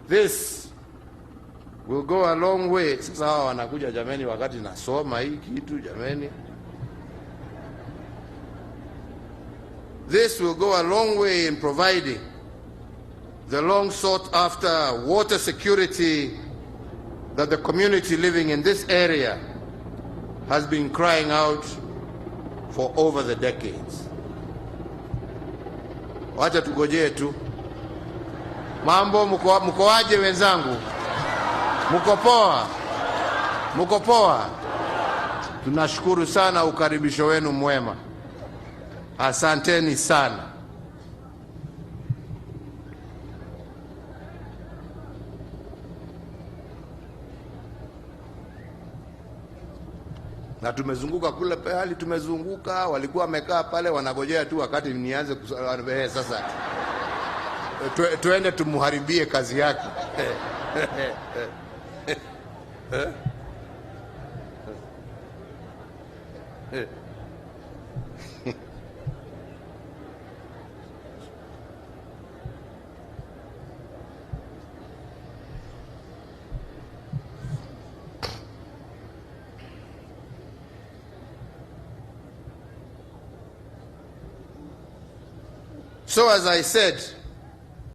This will go a long way. Sasa hawa wanakuja jameni, wakati nasoma hii kitu jameni. This will go a long way in providing the long sought after water security that the community living in this area has been crying out for over the decades. Wacha tugojee tu. Mambo mko aje wenzangu? Mko poa? Mko poa? Tunashukuru sana ukaribisho wenu mwema. Asanteni sana. Na tumezunguka kule pahali tumezunguka, walikuwa wamekaa pale wanagojea tu wakati nianze sasa tuende tumuharibie kazi yake. So as I said,